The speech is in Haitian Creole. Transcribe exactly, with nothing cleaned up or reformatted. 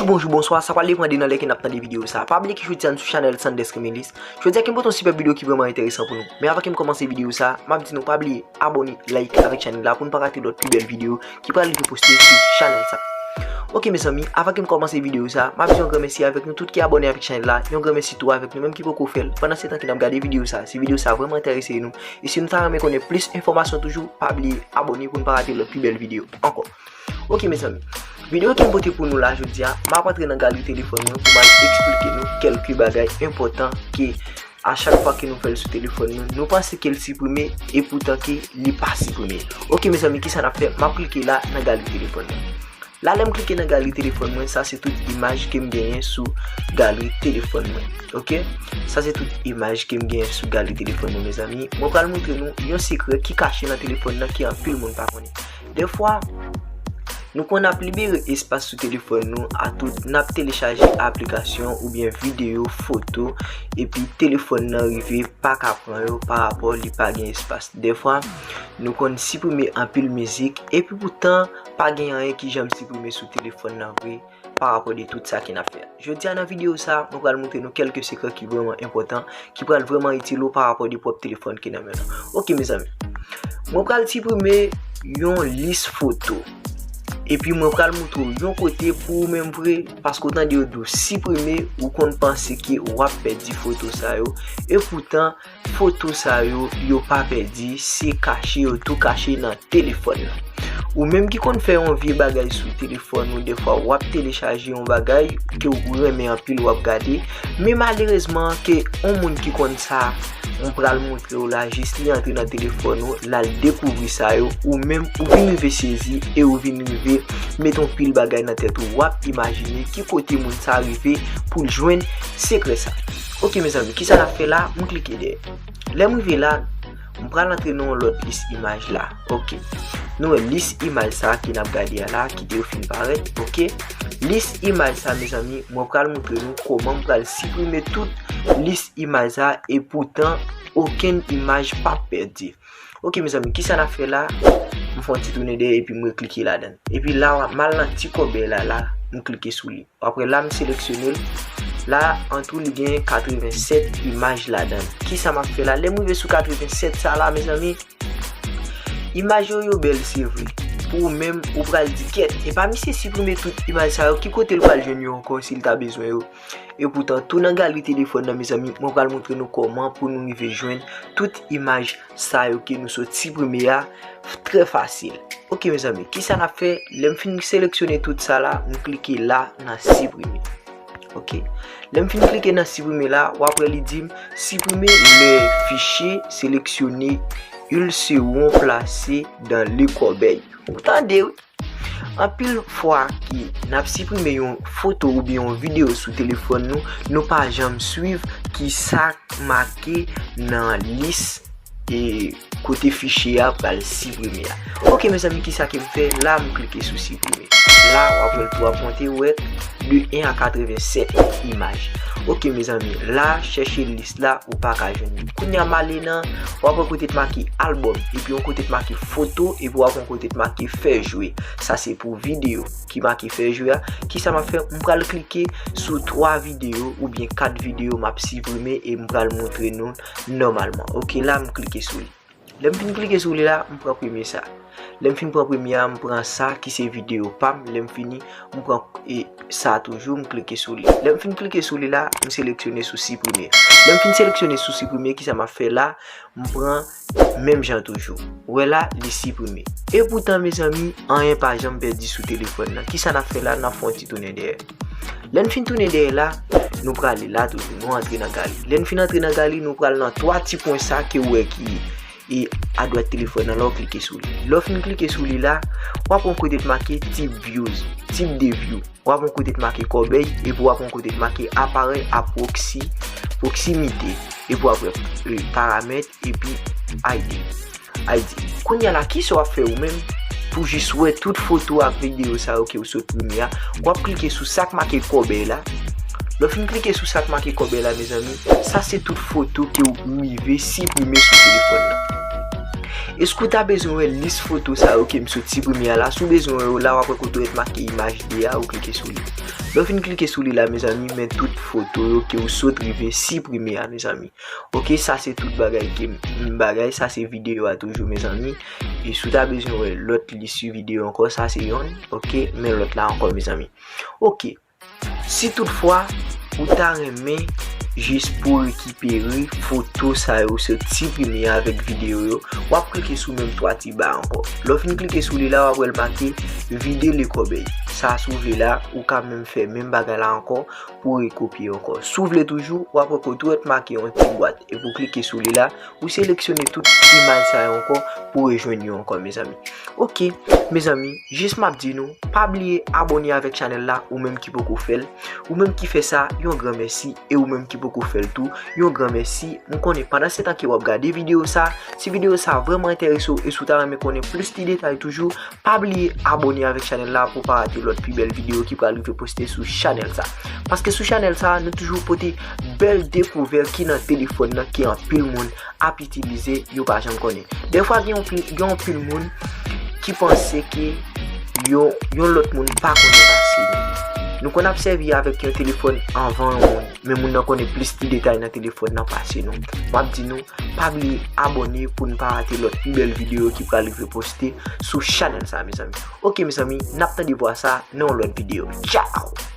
Bonjou, bonswa, sa pral depann de nan lè ke n ap tande videyo sa. Pa bliye ke jodi a nou sou chanèl Sanders Kemilis. Jodi a ke m pote yon sipèb videyo ki vrèman enteresan pou nou. Men avan ke m kòmanse videyo sa, m ap di nou pa bliye abòne, like avèk chanèl la pou n pa rate lòt pi bèl videyo ki pral rive poste sou chanèl sa. Ok mezanmi, avan ke m kòmanse videyo sa, m ap di yon gran mèsi avèk nou tout ki abòne avèk chanèl la, yon gran mèsi tou avèk nou menm ki poko fè l. Pandan se tan ke n ap gade videyo sa, si videyo sa vrèman enterese nou, e si nou ta renmen konnen plis enfòmasyon toujou, pa bliye abòne pou n pa rate lòt pi bèl videyo ankò. Ok mezanmi, videyo ke m pote pou nou la jodi a, m ap antre nan galri telefòn mwen pou m al eksplike nou kèlke bagay enpòtan ke a chak fwa ke nou fè l sou telefòn nou, nou panse ke l siprime, e poutan ke li pa siprime. Ok mezanmi, kisa n ap fè? M ap klike la nan galri telefòn mwen. La lè m klike nan galri telefòn mwen, sa se tout imaj ke m genyen sou galri telefòn mwen. Ok? Sa se tout imaj ke m genyen sou galri telefòn mwen, mezanmi. Mwen pral montre nou yon sekrè ki kache nan telefòn nan ke anpil moun pa konnen. Dèfwa, nou konn ap libere espas sou telefòn nou a tout, n ap telechaje aplikasyon oubyen videyo, foto, epi telefòn nan rive pa ka pran yo parapò li pa gen espas. Dèfwa, nou konn siprime anpil mizik, epi poutan, pa gen anyen ki janm siprime sou telefòn nan vre parapò de tout sa ke n ap fè. Jodi a nan videyo sa, mwen pral montre nou kèlke sekrè ki vrèman enpòtan, ki pral vrèman itil ou parapò de pwòp telefòn ke nan men nou. Ok mezanmi, mwen pral siprime yon lis foto. Epi mwen pral montre w yon kote pou ou menm vre, paske w tande yo di w siprime, ou konn panse ke w ap pèdi foto sa yo. E poutan, foto sa yo, yo pa pèdi, se kache, yo tou kache nan telefòn nan. Ou menm ki konn fè yon vye bagay sou telefòn ou, dèfwa w ap telechaje yon bagay ke w renmen anpil, w ap gade, men malerezman ke yon moun ki konn sa, mwen pral montre w la, jis li antre nan telefòn ou, l al dekouvri sa yo, ou menm ou vin rive sezi e ou vin rive met yon pil bagay nan tèt ou, w ap imajine ki kote moun sa rive pou l jwenn sekrè sa. Ok mezanmi, kisa n ap fè la? M klike dèyè. Lè m rive la, m pral antre nan yon lòt lis imaj la. Ok. Nou wè lis imaj sa ki n ap gade a la, ki te yo fin parèt. Ok. Lis imaj sa, mezanmi, mwen pral montre nou kòman m pral siprime tout lis imaj sa e poutan okenn imaj p ap pèdi. Ok mezanmi, kisa n ap fè la? M fè yon ti tounen dèyè epi m reklike ladan l. Epi la, m al nan ti kòbèy la, la, m klike sou li. W ap wè la m seleksyone l. La, an tou, li gen katrevennsèt imaj ladan l. Kisa m ap fè la? Lè m rive sou katrevennsèt sa la, mezanmi, imaj yo, yo bèl, se vre. Pou ou menm, ou pral di, kèt, epa misye siprime tout imaj sa yo, ki kote l pral jwenn yo ankò si l ta bezwen yo? E poutan, tou nan galri telefòn nan, mezanmi, mwen pral montre nou kòman pou nou rive jwenn tout imaj sa yo ke nou sot siprime a, trè fasil. Ok mezanmi, kisa n ap fè? Lè m fin seleksyone tout sa la, m klike la nan siprime. Ok. Lè m fin klike nan siprime la, w ap wè li di m siprime les fichiers sélectionnés, ils seront placés dans le corbeil. Ou tande wi. Anpil fwa ke n ap siprime yon foto oubyen yon videyo sou telefòn nou, nou pa janm swiv kisa k make nan lis e kote fichye a pral siprime a. Ok mezanmi, kisa ke m fè? La m klike sou siprime. La w ap wè l tou ap monte, ou wè de en a katrevennsèt imaj. Ok mezanmi, la chèche lis la, ou pa ka jwenn li. Kounye a m ale nan, w ap wè kote t make albòm, epi yon kote t make foto, epi w ap wè yon kote t make fè jwe. Sa se pou videyo ki make fè jwe a. Kisa m ap fè? M pral klike sou twa videyo oubyen kat videyo m ap siprime e m pral montre nou nòmalman. Ok, la m klike sou li. Lè m fin klike sou li la, m pran premye sa. Lè m fin pran premye a, m pran sa ki se videyo pa m. Lè m fini, m pran, e, sa toujou, m klike sou li. Lè m fin klike sou li la, m seleksyone sou siprime. Lè m fin seleksyone sou siprime, kisa m ap fè la? M pran menm jan toujou. Ou wè la, li siprime. E poutan, mezanmi, anyen pa janm pèdi sou telefòn nan. Kisa n ap fè la? N ap fè yon ti tounen dèyè. Lè n fin tounen dèyè la, nou prale la toujou, nou antre nan galri. Lè n fin antre nan galri, nou pral nan twa ti pwen sa ke w wè ki e adwat telefòn nan, la w klike sou li. Lè w fin klike sou li la, w ap wè yon kote t make tip views, tip de view. W ap wè yon kote t make kòbèy, epi w ap wè yon kote t make aparèy a pwoksi, pwoksimite. Epi w ap wè, e, paramèt, epi I D. I D. Kounye a la, kisa w ap fè ou menm pou jis wè tout foto ak videyo sa yo ke w sot premye a? W ap klike sou sa k make kòbèy la. Lè w fin klike sou sa k make kòbèy la, mezanmi, sa se tout foto ke w rive siprime sou telefòn nan. Èske w ta bezwen wè lis foto sa yo ke m sot siprime a la? Si w bezwen wè yo la, w ap wè kote w ret make imaj de a, ou klike sou li. Lè w fin klike sou li la, mezanmi, men tout foto yo ke w sot rive siprime a, mezanmi. Ok, sa se tout bagay ke m bagay, sa se videyo a toujou, mezanmi. E si w ta bezwen wè lòt lis videyo ankò, sa se yonn, ok, men lòt la ankò, mezanmi. Ok, si toutfwa ou ta renmen jis pou rekipere foto sa yo sot siprime avèk videyo yo, w ap klike sou menm twa ti ba ankò. Lè w fin klike sou li la, w ap wè l make vide lekòbèy. Sa si w vle la, ou ka menm fè menm bagay la ankò pou rekopye ankò. Si w vle toujou, w ap wè kote w ret make yon ti bwat. Epi w klike sou li la, ou seleksyone tout imaj sa yo ankò pou rejwenn yo ankò, mezanmi. Ok, mezanmi, jis m ap di nou, pa bliye abòne avèk chanèl la, ou menm ki poko fè l. Ou menm ki fè sa, yon gran mèsi. E ou menm ki poko fè l tou, yon gran mèsi. M konnen pandan se tan ke w ap gade videyo sa, si videyo sa vrèman enterese w e si w ta renmen konnen plis ti detay toujou, pa bliye abòne avèk chanèl la pou w pa rate lòt pi bèl videyo ki pral rive poste sou chanèl sa. Paske sou chanèl sa, nou toujou pote bèl dekouvèt ki nan telefòn nan ke anpil moun ap itilize, yo pa janm konnen. Dèfwa gen yon pil, gen yon pil moun ki panse ke yon, yon lòt moun pa konnen pase nou. Nou konn ap sèvi avèk yon telefòn anvan yon moun, men moun nan konnen plis ti detay nan telefòn nan pase nou. M ap di nou, pa bliye abòne pou n pa rate lòt pi bèl videyo ki pral rive poste sou chanèl sa, mezanmi. Ok, mezanmi, n ap tande vwa sa nan yon lòt videyo. Tchaw!